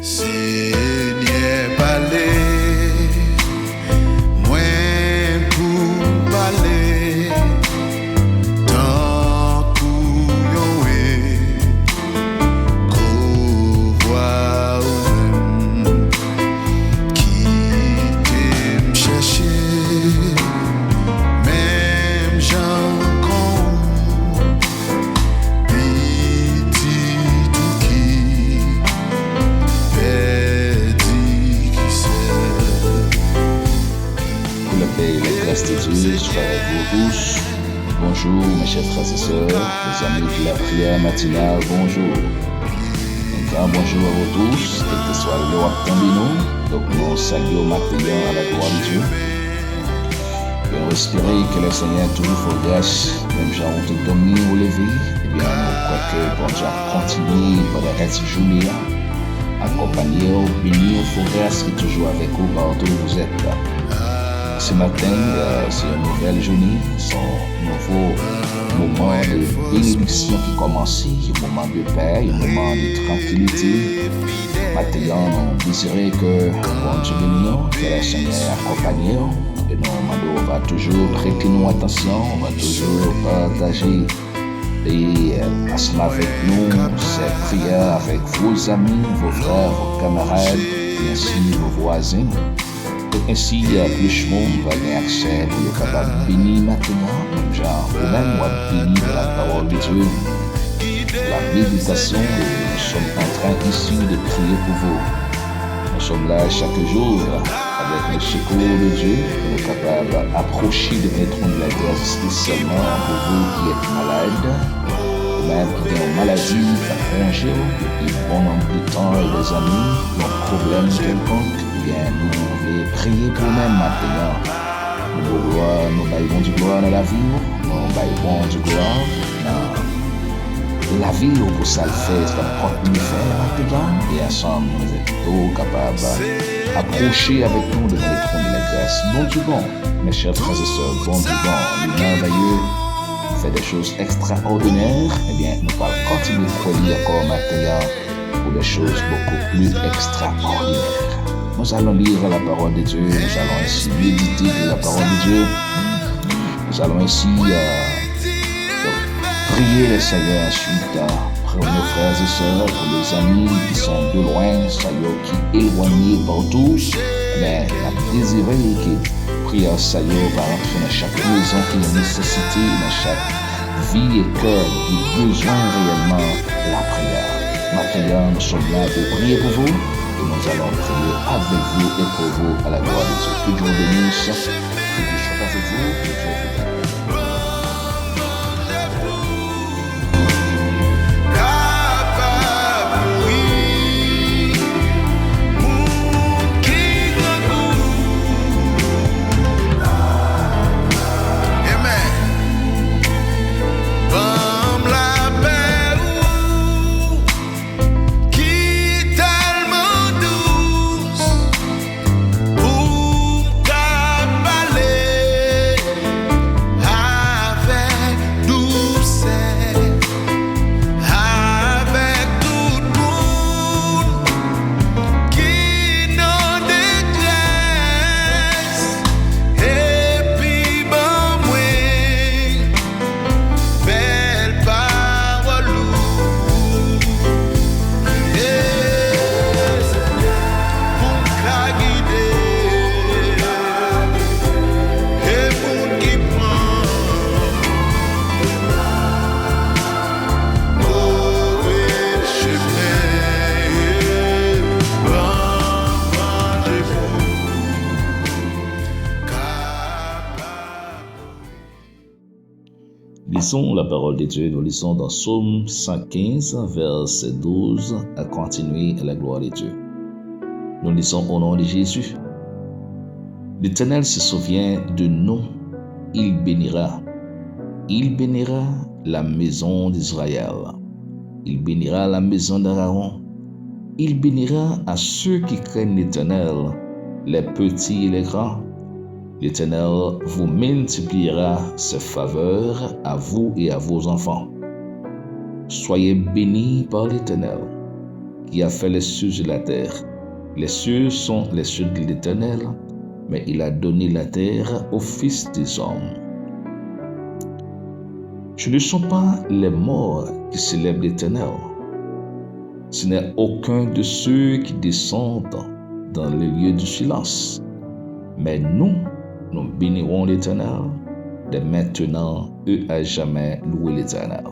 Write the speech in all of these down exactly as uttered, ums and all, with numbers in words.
Senyè, pale, mwen pou pale, tankou yon eko vwa ou menm. Kite m chèche, menm jan kon pitit ou ki pèdi, ki sèl. Que la paix et la grâce de Dieu soient avec vous tous. Bonjour, mes chers frères et sœurs, les amis de la prière matinale, bonjour. Un grand bonjour à vous tous, quel que soit l'heure où vous attendez nous. Donc, nous saluons maintenant à la gloire de Dieu. Mwen espere ke Leseyè toujou fè w gras, menm jan ou te dòmi, ou leve, ebyen, nou kwè ke Bondye ap kontinye pandan rès jounen an, akonpanye w, beni w, fè w gras ki toujou avèk ou partou où vous êtes. Ce matin, euh, c'est une nouvelle journée, c'est un nouveau moment de bénédiction ki kòmanse, yon moman de pè, yon moman de trankilite. Maten an, nou dezire ke Bondye beni w, ke Leseyè akonpanye w. E nou mande w va toujou prete nou atansyon, va toujou pataje e, euh, ansanm avèk nou, ces prières avec vos amis, vos frères, vos camarades, et ainsi vos voisins. E ensi, euh, plis moun va gen aksè pou yo kapab beni maten an, menm jan ou menm w ap beni de la parole de Dieu. La méditation, nous sommes en train ici de prier pour vous. Nous sommes là chaque jour avec le secours de Dieu, pou nou kapab apwoche devan twòn de la gras espesyalman pou vous qui êtes malades, ou menm ki gen yon maladi k ap wonje w depi bon nonb de tan, e lèzanmi, yon pwoblèm kèlkonk, ebyen, nou vle priye pou ou menm maten an. Nou ba w glwa, nou bay Bondye glwa nan lavi w, nou bay Bondye glwa nan lavi w pou sa l fè, sa l kontinye fè maten an, e ansanm nou tou kapab apwoche avèk nou devan twòn de la gras. Bondye bon, mes chers frères et sœurs, Bondye bon, li mèvèye, fè de choz ekstraòdinè, ebyen, nou pral kontinye kwè li ankò maten an pour des choses beaucoup plus extraordinaires. Nous allons lire la parole de Dieu, nous allons ainsi méditer de la parole de Dieu. Nous allons ainsi, euh, prier le Seigneur ensuite, euh, pour nos frères et sœurs, pour les amis qui sont de loin, sa yo ki elwanye partou. Men, n ap dezire ke priyè sa yo va rantre nan chak mezon ki nan nesesite, nan chak vi e kè ki bezwen reyèlman lapriyè. Maten an, nous sommes là pour prier pour vous et nous allons prier avec vous et pour vous à la gloire de Dieu. Que Dieu vous bénisse, que Dieu soit avec vous, que Dieu vous garde. Kapab mouri, moun ki tankou. Amen. Ban m lapè ou ki tèlman dous, pou m ka pale avèk dousè avèk tout moun ki nan detrès, epi ban mwen bèl pawòl ou. Pou m ka gide, e moun ki pran move chemen, ban manje pou kapab. Lisons la parole de Dieu. Nous lisons dans Psaume cent quinze, verset douze, à continuer à la gloire de Dieu. Nous lisons au nom de Jésus. L'Éternel se souvient de nous, il bénira. Il bénira la maison d'Israël. Il bénira la maison d'Aaron. Il bénira à ceux qui craignent l'Éternel, les petits et les grands. L'Éternel vous multipliera ses faveurs à vous et à vos enfants. Soyez bénis par l'Éternel, qui a fait les cieux et la terre. Les cieux sont les cieux de l'Éternel, mais il a donné la terre aux fils des hommes. Ce ne sont pas les morts qui célèbrent l'Éternel. Ce n'est aucun de ceux qui descendent dans les lieux du silence. Mais nous, nous bénirons l'Éternel dès maintenant et à jamais. Louez l'Éternel.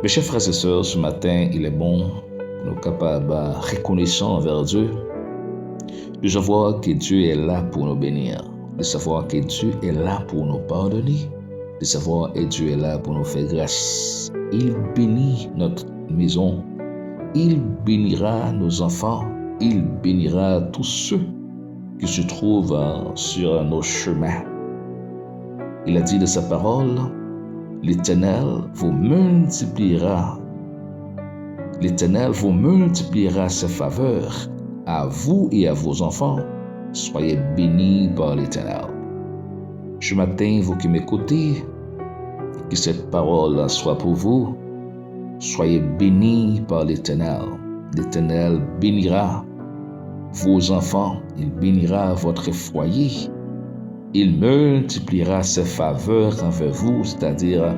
Mes chers frères et sœurs, ce matin, il est bon pour nous capables reconnaissants envers Dieu, de savoir que Dieu est là pour nous bénir, de savoir que Dieu est là pour nous pardonner, de savoir que Dieu est là pour nous faire grâce. Il bénit notre maison, il bénira nos enfants, il bénira tous ceux qui se trouvent sur nos chemins. Il a dit dans sa parole, l'Éternel vous multipliera. L'Éternel vous multipliera ses faveurs à vous et à vos enfants. Soyez bénis par l'Éternel. Ce matin, vous qui m'écoutez, que cette parole soit pour vous. Soyez bénis par l'Éternel. L'Éternel bénira vos enfants, il bénira votre foyer. Il multipliera ses faveurs envers vous, c'est-à-dire,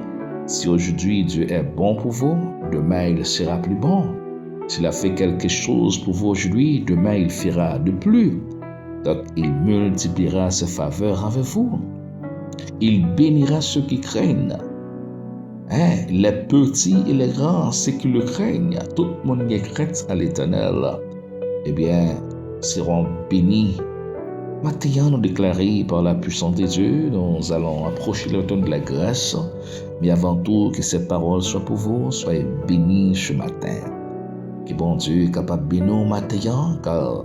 si aujourd'hui Dieu est bon pour vous, demain il sera plus bon. S'il a fait quelque chose pour vous aujourd'hui, demain il fera de plus. Donc, il multipliera ses faveurs envers vous. Il bénira ceux qui craignent. Hein, les petits et les grands, ceux qui le craignent, tout moun gen krent a Letènèl, eh bien, seront bénis. Maten an, nou deklare par la puissance de Dieu, nous allons approcher le trône de la grâce. Mais avant tout, que ces paroles soient pour vous, soyez bénis ce matin. Ke Bondye kapab beni w maten an, car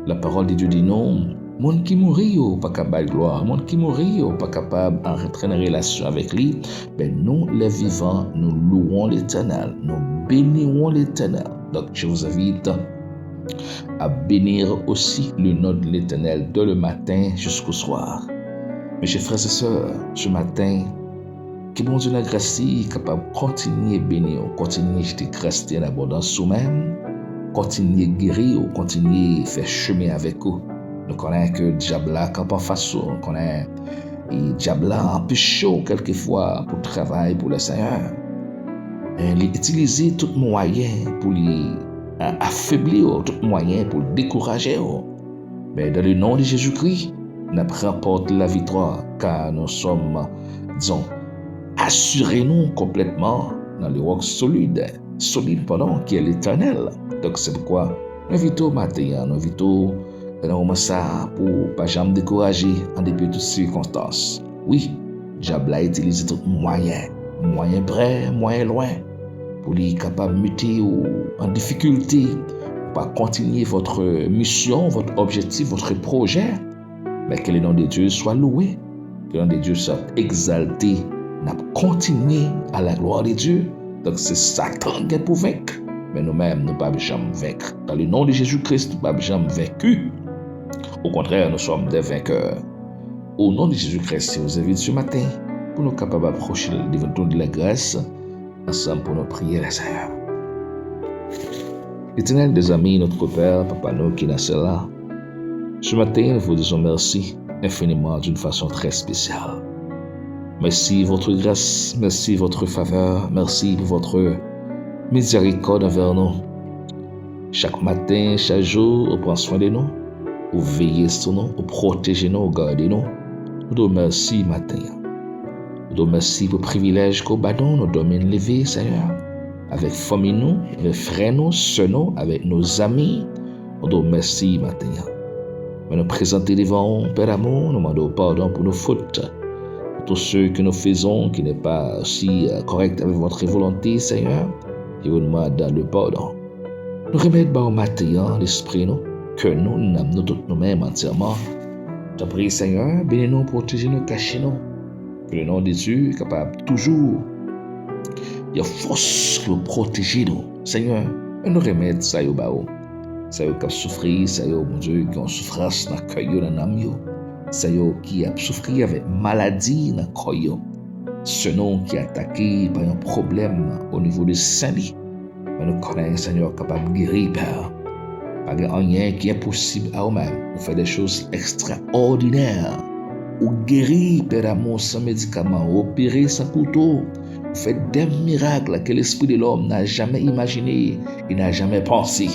la parole de Dieu di nou, moun ki mouri yo pa ka bay glwa, moun ki mouri yo pa kapab antre nan relasyon avèk li. Ben, nous, les vivants, nous louons l'Éternel, nous bénirons l'Éternel. Donc, je vous invite à bénir aussi le nom de l'Éternel dès le matin jusqu'au soir. Mes chers frères et sœurs, ce matin, ke Bondye nan gras li kapab kontinye beni w, kontinye jete gras li an abondans sou men, kontinye geri w, kontinye fè chemen avèk ou. Nou konnen ke dyab la kanpe anfas ou, nou konnen e dyab la anpeche w kèlkefwa pou travay pou le Senyè. Men li itilize tout mwayen pou li, a, afebli w, tout mwayen pou l dekouraje w. Mais dans le nom de Jésus-Christ, n ap ranpòte la viktwa, car nous sommes, disons, asire nou konplètman nan le roc solide, solide, pardon, qui est l'Éternel. Donc, c'est pourquoi nou envite w maten an, nou envite w nan moman sa a pou w pa janm dekouraje an depi tout sikonstans. Wi, dyab la itilize tout mwayen, mwayen prè, mwayen lwen, pou li kapab mete w an difikilte, pou pa kontinye votre mission, votre objectif, votre projet. Mais que le nom de Dieu soit loué, que le nom de Dieu soit exalté. N ap kontinye à la gloire de Dieu. Donk, se Satan gen pou venk, men nou menm, nou p ap janm venk. Dans le nom de Jésus-Christ, nou p ap janm venki. Au contraire, nous sommes des vainqueurs. Au nom de Jésus-Christ, je vous invite ce matin pou nou kapab apwoche devan tròn de la grâce ansanm pou nou priye le Senyè. Éternel des armées, notre Père, Papa nou ki nan syèl la, ce matin, nous vous disons merci infiniment d'une façon très spéciale. Merci votre grâce, merci votre faveur, merci pour votre miséricorde envers nous. Chak maten, chak jou, ou pran swen de nou, ou veye sou nou, ou pwoteje nou, ou gade nou. Nou di w mèsi maten an. Nou di w mèsi pou privilèj ke w ba nou, nou dòmi n leve, Senyè, avèk fanmi nou, avèk frè nou, sè nou, avèk nos amis. Nou di w mèsi maten an. Men nou prezante devan w, Père d'amour, nou mande w padon pou nos fautes. Pour tout ce que nous faisons qui n'est pas aussi, euh, correct avec votre volonté, Seigneur, et vous demande le pardon. Nou remèt ba w maten an lespri nou, kè nou, nanm nou, tout nou menm antyèman. Tanpri, Senyè, beni nou, pwoteje nou, kache nou. Ke le nom de Dieu kapab toujou gen fòs pou pwoteje nou. Senyè, nou remèt sa yo ba ou. Sa yo k ap soufri, sa yo, Bondye, ki gen soufrans nan kè yo, nan nanm yo. Sa yo ki ap soufri avèk maladi nan kò yo. Sè nou ki atake pa yon pwoblèm o nivo de sen li. Men nou konnen, Senyè, w kapab geri, Pè. Pa gen anyen ki enposib a ou menm. Ou fè de choz ekstraòdinè. Ou geri, Pè damou, san medikaman, ou opere san kouto. Ou fè de mirak ke lespri de lòm n'a jamais imaginé et n'a jamais pensé.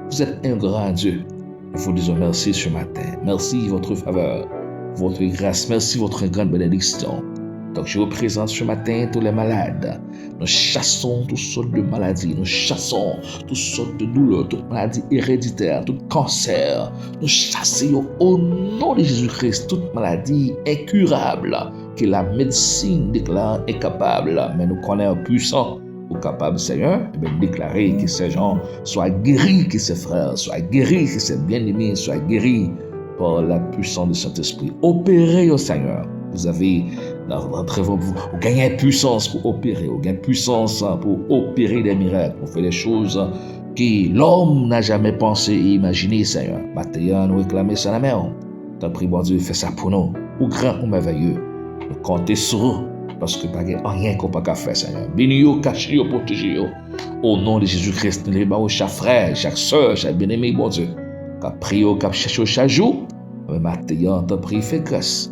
Vous êtes un grand Dieu. Nous vous disons merci ce matin. Merci votre faveur, votre grâce. Merci votre grande bénédiction. Donc, je représente ce matin tous les malades. Nous chassons toutes sortes de maladies. Nous chassons toutes sortes de douleurs, toute maladie héréditaire, tout cancer. Nous chassons au nom de Jésus-Christ toute maladie incurable que la médecine déclare incapable. Mais nous connaissons puissant ou kapab, Senyè, ebyen, deklare ke se jan swa geri, ke se frè swa geri, ke se byeneme swa geri par la puissance du Saint-Esprit. Opere yo, Senyè. Vous avez, dans votre, vous, vous gagnez puissance pour opérer, vous gagnez puissance pour opérer des miracles, pour faire des choses que l'homme n'a jamais pensé et imaginé, Senyè. Maten an, nou reklame sa nan men w. Tanpri, Bondye, fè sa pou nou. Ou gran, ou mèvèye. Nou konte sou ou, paske pa gen anyen ke w pa ka fè, Senyè. Beni yo, kache yo, pwoteje yo. O non de Jezi Kris, nou leve ba ou chak frè, chak sè, chak byeneme, Bondye, k ap priye w, k ap chèche w chak jou. Men maten an, tanpri, fè gras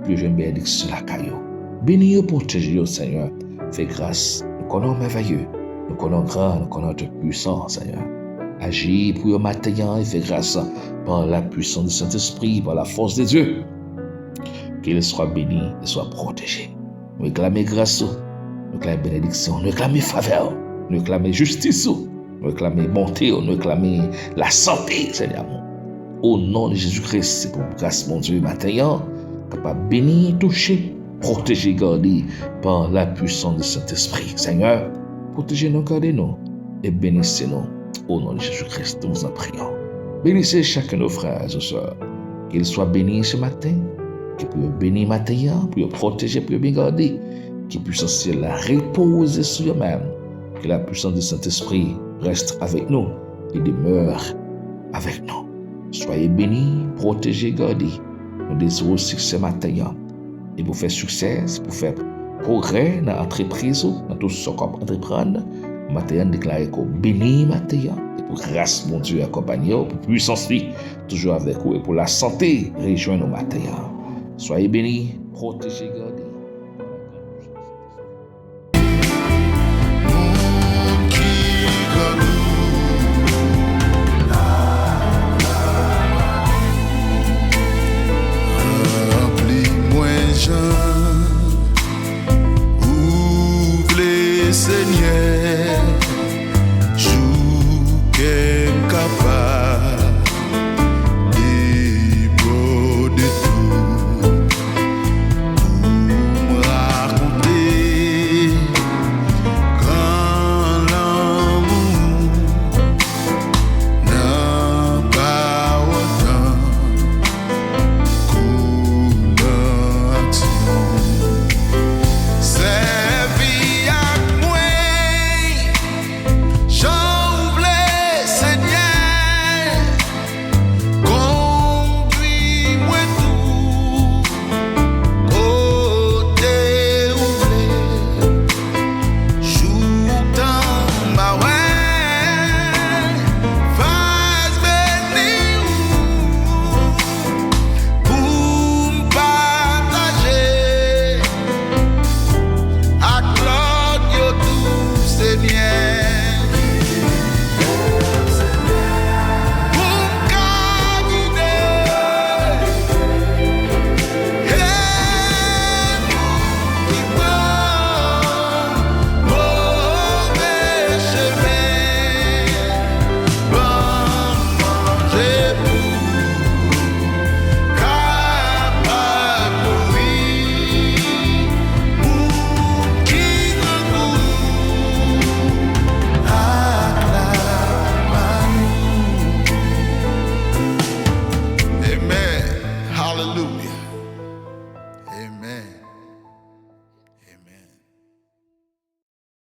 pou yo jwenn benediksyon lakay yo. Beni yo, pwoteje yo, Senyè. Fè gras. Nou konnen w mèvèye. Nou konnen w gran. Nou konnen w tout pwisan, Senyè. Aji pou yo maten an e fè gras par la puissance du Saint-Esprit, par la force de Dieu. Qu'ils soient bénis et soient protégés. Nou reklame gras ou. Nou reklame benediksyon. Nou reklame favè ou. Nou reklame jistis ou. Nou reklame bonte ou. Nou reklame lasante, Senyè amou. O non de Jezi Kris, se pou gras Bondye maten an kapab beni, touche, pwoteje, gade par la puissance du Saint-Esprit. Senyè, pwoteje nou, gade nou, e benise nou. O non de Jezi Kris, nous en prions. Bénissez chacun de nos frères et sœurs. Qu'ils soient bénis ce matin. Ke pou yo beni maten an, pou yo pwoteje, pou yo byen gade. Ke pwisans syèl la repoze sou yo menm. Que la puissance du Saint-Esprit reste avec nous et demeure avec nous. Soyez bénis, protégés, gardés. Nou dezire w siksè maten an. E pou fè siksè, pou fè pwogrè nan antrepriz ou, nan tout sa w ap antreprann, maten an, n deklare ke w beni maten an. E pou gras Bondye akonpanye w, pou pwisans li toujou avèk ou, e pou lasante rejwenn ou maten an. Soyez bénis, protégés, gardés.